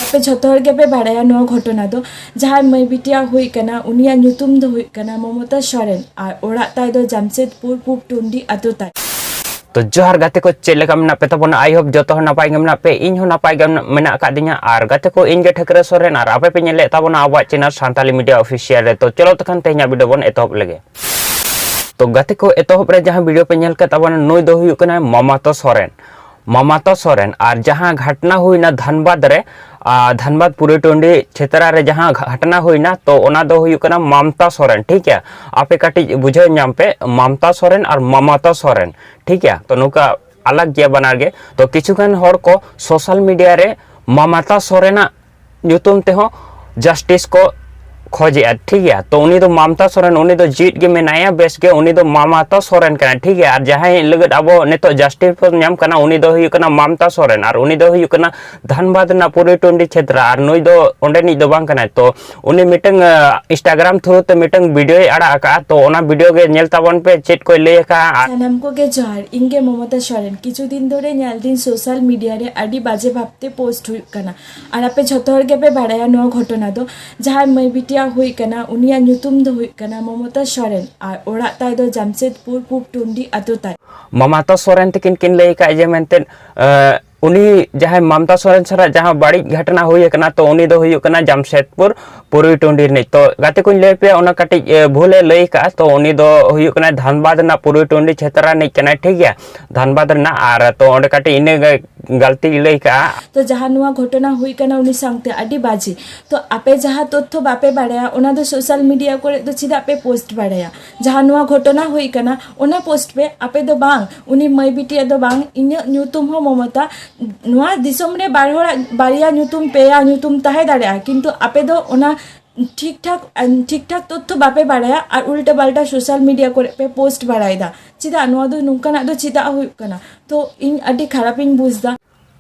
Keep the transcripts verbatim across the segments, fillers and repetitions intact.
ᱟᱯᱮ ᱡᱷᱚᱛᱚ ᱦᱚᱲ ᱜᱮᱯᱮ ᱵᱟᱲᱟᱭᱟ ᱱᱚᱣᱟ ᱜᱷᱚᱴᱚᱱᱟ ᱫᱚ᱾ ᱡᱟᱦᱟᱸᱭ ᱢᱟᱹᱭ ᱵᱤᱴᱤᱭᱟᱜ ᱦᱩᱭ ᱠᱟᱱᱟ, ᱩᱱᱤᱭᱟᱜ ᱧᱩᱛᱩᱢ ᱫᱚ ᱦᱩᱭᱩᱜ ᱠᱟᱱᱟ ᱢᱚᱢᱚᱛᱟ ᱥᱚᱨᱮᱱ ᱟᱨ ᱚᱲᱟᱜ ᱛᱟᱭ ᱫᱚ ᱡᱟᱢᱥᱮᱫᱽᱯᱩᱨ ᱯᱩᱵ ᱴᱩᱱᱰᱤ ᱟᱛᱳ ᱛᱟᱭ᱾ ᱛᱚ ᱡᱚᱦᱟᱨ ᱜᱟᱛᱮ ᱠᱚ, ᱪᱮᱫ ᱞᱮᱠᱟ ᱢᱮᱱᱟᱜ ᱯᱮ ᱛᱟᱵᱚᱱᱟ? I hope ᱡᱚᱛᱚ ᱦᱚᱲ ᱱᱟᱯᱟᱭ ᱜᱮ ᱢᱮᱱᱟᱜ ᱯᱮ᱾ ᱤᱧ ᱦᱚᱸ ᱱᱟᱯᱟᱭ ᱜᱮ ᱢᱮᱱᱟᱜ ᱟᱠᱟᱫ ᱫᱤᱧᱟ᱾ ᱟᱨ ᱜᱟᱛᱮ ᱠᱚ, ᱤᱧ ᱜᱮ ᱴᱷᱟᱹᱠᱨᱟᱹ ᱥᱚᱨᱮᱱ ᱟᱨ ᱟᱯᱮ ᱯᱮ ᱧᱮᱞᱮᱫ ᱛᱟᱵᱚᱱᱟ ᱟᱵᱚᱣᱟᱜ channel ᱥᱟᱱᱛᱟᱞᱤ media official ᱨᱮ᱾ ᱛᱚ ᱪᱚᱞᱚ ᱛᱚᱠᱷᱟᱱ ᱛᱮᱦᱮᱧᱟᱜ video ᱵᱚᱱ ᱮᱛᱚᱦᱚᱵ ᱞᱮᱜᱮ᱾ ᱛᱚ ᱜᱟᱛᱮ ᱠᱚ, ᱮᱛᱚᱦᱚᱵ ᱨᱮ ᱡᱟᱦᱟᱸ video ᱯᱮ ᱧᱮᱞ ᱠᱮᱫ ᱛᱟᱵᱚᱱᱟ, ᱱᱩᱭ ᱫᱚ ᱦᱩᱭᱩᱜ ᱠᱟᱱᱟᱭ ᱢᱟᱢᱟᱛᱚ ᱥᱚᱨᱮᱱ᱾ ᱢᱟᱢᱟᱛᱚ ᱥᱚᱨᱮᱱ᱾ ᱟᱨ ᱡᱟᱦᱟᱸ ᱜᱷᱟᱴᱱᱟ ᱦᱩᱭᱱᱟ ᱫᱷᱟᱱᱵᱟᱫᱽ ᱨᱮ, ᱟᱨ ᱫᱷᱟᱱᱵᱟᱫᱽ ᱯᱩᱨᱤᱴᱩᱱᱰᱤ ᱪᱷᱮᱛᱨᱟ ᱨᱮ ᱡᱟᱦᱟᱸ ᱜᱷᱟᱴᱱᱟ ᱦᱩᱭᱱᱟ, ᱛᱚ ᱚᱱᱟ ᱫᱚ ᱦᱩᱭᱩᱜ ᱠᱟᱱᱟ ᱢᱟᱢᱛᱟ ᱥᱚᱨᱮᱱ, ᱴᱷᱤᱠ ᱜᱮᱭᱟ? ᱟᱯᱮ ᱠᱟᱹᱴᱤᱡ ᱵᱩᱡᱷᱟᱹᱣ ᱧᱟᱢ ᱯᱮ, ᱢᱟᱢᱛᱟ ᱥᱚᱨᱮᱱ ᱟᱨ ᱢᱟᱢᱟᱛᱟ ᱥᱚᱨᱮᱱ, ᱴᱷᱤᱠ ᱜᱮᱭᱟ? ᱛᱚ ᱱᱚᱝᱠᱟ ᱟᱞᱟᱜᱽ ᱜᱮᱭᱟ ᱵᱟᱱᱟᱨ ᱜᱮ᱾ ᱛᱚ ᱠᱤᱪᱷᱩ ᱜᱟᱱ ᱦᱚᱲ ᱠᱚ social media ᱨᱮ ᱢᱟᱢᱟᱛᱟ ᱥᱚᱨᱮᱱᱟᱜ ᱧᱩᱛᱩᱢ ᱛᱮᱦᱚᱸ justice ᱠᱚ ᱠᱷᱚᱡᱮᱜᱼᱟ, ᱴᱷᱤᱠ ᱜᱮᱭᱟ? ᱛᱚ ᱩᱱᱤ ᱫᱚ ᱢᱟᱢᱛᱟ ᱥᱚᱨᱮᱱ, ᱩᱱᱤ ᱫᱚ ᱡᱤᱣᱮᱫ ᱜᱮ ᱢᱮᱱᱟᱭᱟ, ᱵᱮᱥ ᱜᱮ, ᱩᱱᱤ ᱫᱚ ᱢᱟᱢᱟᱛᱟ ᱥᱚᱨᱮᱱ ᱠᱟᱱᱟᱭ, ᱴᱷᱤᱠ ᱜᱮᱭᱟ? ᱟᱨ ᱡᱟᱦᱟᱸᱭ ᱞᱟᱹᱜᱤᱫ ᱟᱵᱚ ᱱᱤᱛᱚᱜ justice ᱵᱚᱱ ᱧᱟᱢ ᱠᱟᱱᱟ, ᱩᱱᱤ ᱫᱚ ᱦᱩᱭᱩᱜ ᱠᱟᱱᱟ ᱢᱟᱢᱛᱟ ᱥᱚᱨᱮᱱ, ᱟᱨ ᱩᱱᱤ ᱫᱚ ᱦᱩᱭᱩᱜ ᱠᱟᱱᱟ ᱫᱷᱟᱱᱵᱟᱫᱽ ᱨᱮᱱᱟᱜ ᱯᱩᱨᱤ ᱴᱩᱱᱰᱤ ᱪᱷᱮᱛᱨᱟ, ᱟᱨ ᱱᱩᱭ ᱫᱚ ᱚᱸᱰᱮᱱᱤᱡ ᱫᱚ ᱵᱟᱝ ᱠᱟᱱᱟᱭ᱾ ᱛᱚ ᱩᱱᱤ ᱢᱤᱫᱴᱟᱝ, ᱟᱸ, Instagram through ᱛᱮ ᱢᱤᱫᱴᱟᱝ videoᱭ ᱟᱲᱟᱜ ᱟᱠᱟᱫᱼᱟ, ᱛᱚ ᱚᱱᱟ video ᱜᱮ ᱧᱮᱞ ᱛᱟᱵᱚᱱ ᱯᱮ, ᱪᱮᱫ ᱠᱚᱭ ᱞᱟᱹᱭ ᱟᱠᱟᱫᱼᱟ᱾ ᱟᱨ ᱥᱟᱱᱟᱢ ᱠᱚᱜᱮ ᱡᱚᱦᱟᱨ, ᱤᱧ ᱜᱮ ᱢᱚᱢᱚᱛᱟ ᱥᱚᱨᱮᱱ᱾ ᱠᱤᱪᱷᱩ ᱫᱤᱱ ᱫᱷᱚᱨᱮ ᱧᱮᱞ ᱫᱤᱧ social media ᱨᱮ ᱟᱹᱰᱤ ᱵᱟᱡᱮ ᱵᱷᱟᱵᱽᱛᱮ post ᱦᱩᱭᱩᱜ ᱠᱟᱱᱟ, ᱟᱨ ᱟᱯᱮ ᱡᱷᱚᱛᱚ ᱦᱚᱲ ᱜᱮᱯᱮ ᱵᱟᱲᱟᱭᱟ ᱱᱚᱣᱟ ᱜᱷᱚᱴᱚᱱᱟ ᱫᱚ᱾ ᱡᱟᱦᱟᱸᱭ ᱢᱟᱹᱭ ᱵᱤᱴᱤᱭᱟᱜ ᱦᱩᱭ ᱠᱟᱱᱟ, ᱩᱱᱤᱭᱟᱜ ᱧᱩᱛᱩᱢ ᱫᱚ ᱦᱩᱭᱩᱜ ᱠᱟᱱᱟ ᱢᱚᱢᱚᱛᱟ ᱥᱚᱨᱮᱱ, ᱟᱨ ᱚᱲᱟᱜ ᱛᱟᱭ ᱫᱚ ᱡᱟᱢᱥᱮᱫᱽᱯᱩᱨ ᱯᱩᱵ ᱴᱩᱱᱰᱤ ᱟᱛᱳ ᱛᱟᱭ᱾ ᱢᱟᱢᱟᱛᱟ ᱥᱚᱨᱮᱱ ᱛᱤᱠᱤᱱ ᱠᱤᱱ ᱞᱟᱹᱭ ᱟᱠᱟᱫ ᱡᱮ ᱢᱮᱱᱛᱮ, ᱟᱸ, ᱩᱱᱤ ᱡᱟᱦᱟᱸᱭ ᱢᱟᱢᱛᱟ ᱥᱚᱨᱮᱱ ᱥᱟᱞᱟᱜ ᱡᱟᱦᱟᱸ ᱵᱟᱹᱲᱤᱡ ᱜᱷᱚᱴᱚᱱᱟ ᱦᱩᱭ ᱟᱠᱟᱱᱟ, ᱛᱚ ᱩᱱᱤ ᱫᱚ ᱦᱩᱭᱩᱜ ᱠᱟᱱᱟ ᱡᱟᱢᱥᱮᱫᱽᱯᱩᱨ ᱯᱩᱨᱩᱭ ᱴᱩᱱᱰᱤ ᱨᱤᱱᱤᱡ᱾ ᱛᱚ ᱜᱟᱛᱮ ᱠᱚᱧ ᱞᱟᱹᱭ ᱯᱮᱭᱟ, ᱚᱱᱟ ᱠᱟᱹᱴᱤᱡ, ᱮ, ᱵᱷᱩᱞᱮ ᱞᱟᱹᱭ ᱟᱠᱟᱫᱼᱟ᱾ ᱛᱚ ᱩᱱᱤ ᱫᱚ ᱦᱩᱭᱩᱜ ᱠᱟᱱᱟ ᱫᱷᱟᱱᱵᱟᱫᱽ ᱨᱮᱱᱟᱜ ᱯᱩᱨᱩᱭ ᱴᱩᱱᱰᱤ ᱪᱷᱮᱛᱨᱟ ᱨᱤᱱᱤᱡ ᱠᱟᱱᱟᱭ, ᱴᱷᱤᱠ ᱜᱮᱭᱟ? ᱫᱷᱟᱱᱵᱟᱫᱽ ᱨᱮᱱᱟᱜ᱾ ᱟᱨ ᱛᱚ ᱚᱸᱰᱮ ᱠᱟᱹᱴᱤᱡ ᱤᱱᱟᱹ ᱜᱮ ᱜᱟᱹᱞᱛᱤ ᱞᱟᱹᱭ ᱠᱟᱜᱼᱟ᱾ ᱛᱚ ᱡᱟᱦᱟᱸ ᱱᱚᱣᱟ ᱜᱷᱚᱴᱚᱱᱟ ᱦᱩᱭ ᱠᱟᱱᱟ ᱩᱱᱤ ᱥᱟᱶᱛᱮ, ᱟᱹᱰᱤ ᱵᱟᱡᱮ᱾ ᱛᱚ ᱟᱯᱮ ᱡᱟᱦᱟᱸ ᱛᱚᱛᱛᱷᱚ ᱵᱟᱯᱮ ᱵᱟᱲᱟᱭᱟ, ᱚᱱᱟ ᱫᱚ social media ᱠᱚᱨᱮ ᱫᱚ ᱪᱮᱫᱟᱜ ᱯᱮ post ᱵᱟᱲᱟᱭᱟ? ᱡᱟᱦᱟᱸ ᱱᱚᱣᱟ ᱜᱷᱚᱴᱚᱱᱟ ᱦᱩᱭ ᱠᱟᱱᱟ, ᱚᱱᱟ post ᱯᱮ᱾ ᱟᱯᱮ ᱫᱚ ᱵᱟᱝ, ᱩᱱᱤ ᱢᱟᱹᱭ ᱵᱤᱴᱤᱭᱟᱜ ᱫᱚ ᱵᱟᱝ, ᱤᱧᱟᱹᱜ ᱧᱩᱛᱩᱢ ᱦᱚᱸ ᱢᱚᱢᱚᱛᱟ᱾ ᱱᱚᱣᱟ ᱫᱤᱥᱚᱢ ᱨᱮ ᱵᱟᱨ ᱦᱚᱲᱟᱜ ᱵᱟᱨᱭᱟ ᱧᱩᱛᱩᱢ, ᱯᱮᱭᱟ ᱧᱩᱛᱩᱢ ᱛᱟᱦᱮᱸ ᱫᱟᱲᱮᱭᱟᱜᱼᱟ, ᱠᱤᱱᱛᱩ ᱟᱯᱮ ᱫᱚ ᱚᱱᱟ ᱴᱷᱤᱠ ᱴᱷᱟᱠ, ᱴᱷᱤᱠ ᱴᱷᱟᱠ ᱛᱚᱛᱛᱷᱚ ᱵᱟᱯᱮ ᱵᱟᱲᱟᱭᱟ ᱟᱨ ᱩᱞᱴᱟᱹ ᱯᱟᱞᱴᱟ social media ᱠᱚᱨᱮ ᱯᱮ post ᱵᱟᱲᱟᱭᱮᱫᱟ᱾ ᱪᱮᱫᱟᱜ ᱱᱚᱣᱟ ᱫᱚ, ᱱᱚᱝᱠᱟᱱᱟᱜ ᱫᱚ ᱪᱮᱫᱟᱜ ᱦᱩᱭᱩᱜ ᱠᱟᱱᱟ? ᱛᱚ ᱤᱧ ᱟᱹᱰᱤ ᱠᱷᱟᱨᱟᱯᱤᱧ ᱵᱩᱡᱽ ᱮᱫᱟ᱾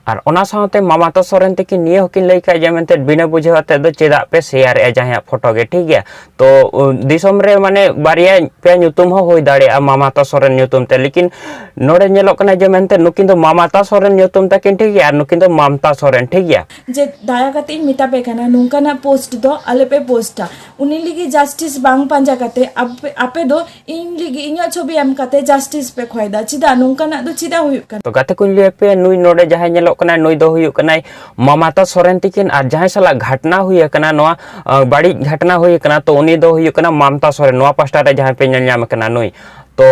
ᱟᱨ ᱚᱱᱟ ᱥᱟᱶᱛᱮ ᱢᱟᱢᱟᱛᱟ ᱥᱚᱨᱮᱱ ᱛᱟᱹᱠᱤᱱ ᱱᱤᱭᱟᱹ ᱦᱚᱸᱠᱤᱱ ᱞᱟᱹᱭ ᱠᱟᱜᱼᱟ ᱡᱮ ᱢᱮᱱᱛᱮ ᱵᱤᱱᱟᱹ ᱵᱩᱡᱷᱟᱹᱣ ᱟᱛᱮᱫ ᱫᱚ ᱪᱮᱫᱟᱜ ᱯᱮ ᱥᱮᱭᱟᱨᱮᱜᱼᱟ ᱡᱟᱦᱟᱸᱭᱟᱜ ᱯᱷᱳᱴᱳ ᱜᱮ, ᱴᱷᱤᱠ ᱜᱮᱭᱟ? ᱛᱚ ᱩ, ᱫᱤᱥᱚᱢ ᱨᱮ ᱢᱟᱱᱮ ᱵᱟᱨᱭᱟ ᱯᱮᱭᱟ ᱧᱩᱛᱩᱢ ᱦᱚᱸ ᱦᱩᱭ ᱫᱟᱲᱮᱭᱟᱜᱼᱟ ᱢᱟᱢᱟᱛᱟ ᱥᱚᱨᱮᱱ ᱧᱩᱛᱩᱢ ᱛᱮ, ᱞᱮᱠᱤᱱ ᱱᱚᱰᱮ ᱧᱮᱞᱚᱜ ᱠᱟᱱᱟ ᱡᱮ ᱢᱮᱱᱛᱮ ᱱᱩᱠᱤᱱ ᱫᱚ ᱢᱟᱢᱟᱛᱟ ᱥᱚᱨᱮᱱ ᱧᱩᱛᱩᱢ ᱛᱟᱹᱠᱤᱱ, ᱴᱷᱤᱠ ᱜᱮᱭᱟ, ᱟᱨ ᱱᱩᱠᱤᱱ ᱫᱚ ᱢᱟᱢᱛᱟ ᱥᱚᱨᱮᱱ, ᱴᱷᱤᱠ ᱜᱮᱭᱟ? ᱡᱮ ᱫᱟᱭᱟ ᱠᱟᱛᱮ ᱤᱧ ᱢᱮᱛᱟ ᱯᱮ ᱠᱟᱱᱟ, ᱱᱚᱝᱠᱟᱱᱟᱜ ᱯᱳᱥᱴ ᱫᱚ ᱟᱞᱚ ᱯᱮ ᱯᱳᱥᱴᱟ᱾ ᱩᱱᱤ ᱞᱟᱹᱜᱤᱫ ᱡᱟᱥᱴᱤᱥ ᱵᱟᱝ ᱯᱟᱸᱡᱟ ᱠᱟᱛᱮ ᱟᱯᱮ, ᱟᱯᱮ ᱫᱚ ᱤᱧ ᱞᱟᱹᱜᱤᱫ ᱤᱧᱟᱹᱜ ᱪᱷᱚᱵᱤ ᱮᱢ ᱠᱟᱛᱮ ᱡᱟᱥᱴᱤᱥ ᱯᱮ ᱠᱷᱚᱭ ᱫᱟ᱾ ᱪᱮᱫᱟᱜ ᱱᱚᱝᱠᱟᱱᱟᱜ ᱫᱚ ᱪᱮᱫᱟᱜ ᱦᱩᱭᱩᱜ ᱠᱟᱱᱟ? ᱛᱚ ᱜᱟᱛᱮ ᱠᱚᱧ ᱞᱟᱹᱭ ᱟᱯᱮᱭᱟ, ᱱᱩᱭ ᱱᱚᱰᱮ ᱡᱟᱦᱟᱸᱭ ᱧᱮᱞᱚᱜ ᱠᱟᱱᱟᱭ, ᱱᱩᱭ ᱫᱚ ᱦᱩᱭᱩᱜ ᱠᱟᱱᱟᱭ ᱢᱟᱢᱟᱛᱟ ᱥᱚᱨᱮᱱ ᱛᱤᱠᱤᱱ, ᱟᱨ ᱡᱟᱦᱟᱸᱭ ᱥᱟᱞᱟᱜ ᱜᱷᱟᱴᱱᱟ ᱦᱩᱭ ᱟᱠᱟᱱᱟ, ᱱᱚᱣᱟ ᱟᱹ, ᱵᱟᱹᱲᱤᱡ ᱜᱷᱟᱴᱱᱟ ᱦᱩᱭ ᱟᱠᱟᱱᱟ, ᱛᱚ ᱩᱱᱤ ᱫᱚ ᱦᱩᱭᱩᱜ ᱠᱟᱱᱟ ᱢᱟᱢᱛᱟ ᱥᱚᱨᱮᱱ, ᱱᱚᱣᱟ ᱯᱟᱥᱴᱟ ᱨᱮ ᱡᱟᱦᱟᱸᱭ ᱯᱮ ᱧᱮᱞ ᱧᱟᱢ ᱠᱟᱱᱟ ᱱᱩᱭ᱾ ᱛᱚ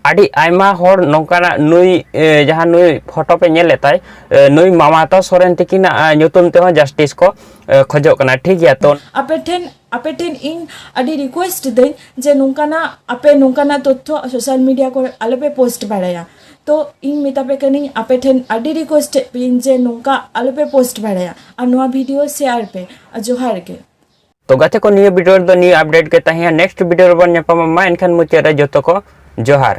ᱟᱹᱰᱤ ᱟᱭᱢᱟ ᱦᱚᱲ ᱱᱚᱝᱠᱟᱱᱟᱜ ᱱᱩᱭ ᱮ, ᱡᱟᱦᱟᱸ ᱱᱩᱭ ᱯᱷᱳᱴᱳ ᱯᱮ ᱧᱮᱞᱮᱫ ᱛᱟᱭ, ᱮ, ᱱᱩᱭ ᱢᱟᱢᱟᱛᱟ ᱥᱚᱨᱮᱱ ᱛᱤᱠᱤᱱᱟᱜ ᱮ, ᱧᱩᱛᱩᱢ ᱛᱮᱦᱚᱸ ᱡᱟᱥᱴᱤᱥ ᱠᱚ ᱮ, ᱠᱷᱚᱡᱚᱜ ᱠᱟᱱᱟ, ᱴᱷᱤᱠ ᱜᱮᱭᱟ? ᱛᱚ ᱟᱯᱮ ᱴᱷᱮᱱ, ᱟᱯᱮ ᱴᱷᱮᱱ ᱤᱧ ᱟᱹᱰᱤ ᱨᱤᱠᱩᱭᱮᱥᱴ ᱫᱟᱹᱧ ᱡᱮ ᱱᱚᱝᱠᱟᱱᱟᱜ, ᱟᱯᱮ ᱱᱚᱝᱠᱟᱱᱟᱜ ᱛᱚᱛᱛᱷᱚ ᱥᱳᱥᱟᱞ ᱢᱤᱰᱤᱭᱟ ᱠᱚᱨᱮ ᱟᱞᱚ ᱯᱮ ᱯᱳᱥᱴ ᱵᱟᱲᱟᱭᱟ᱾ ᱛᱚ ᱤᱧ ᱢᱮᱛᱟ ᱯᱮ ᱠᱟᱹᱱᱟᱹᱧ, ᱟᱯᱮ ᱴᱷᱮᱱ ᱟᱹᱰᱤ ᱨᱤᱠᱩᱭᱮᱥᱴ ᱮᱫ ᱯᱮᱭᱟᱹᱧ ᱡᱮ ᱱᱚᱝᱠᱟ ᱟᱞᱚ ᱯᱮ ᱯᱳᱥᱴ ᱵᱟᱲᱟᱭᱟ, ᱟᱨ ᱱᱚᱣᱟ ᱵᱷᱤᱰᱤᱭᱳ ᱥᱮᱭᱟᱨ ᱯᱮ᱾ ᱟᱨ ᱡᱚᱦᱟᱨ ᱜᱮ᱾ ᱛᱚ ᱜᱟᱛᱮ ᱠᱚ, ᱱᱤᱭᱟᱹ ᱵᱷᱤᱰᱤᱭᱳ ᱨᱮᱫᱚ ᱱᱤᱭᱟᱹ ᱟᱯᱰᱮᱴ ᱜᱮ ᱛᱟᱦᱮᱸᱭᱟ᱾ ᱱᱮᱠᱥᱴ ᱵᱷᱤᱰᱤᱭᱳ ᱨᱮᱵᱚᱱ ᱧᱟᱯᱟᱢᱟ᱾ ᱢᱟ ᱮᱱᱠᱷᱟᱱ ᱢᱩᱪᱟᱹᱫ ᱨᱮ ᱡᱚᱛᱚ ᱠᱚ ᱡᱚᱦᱟᱨ᱾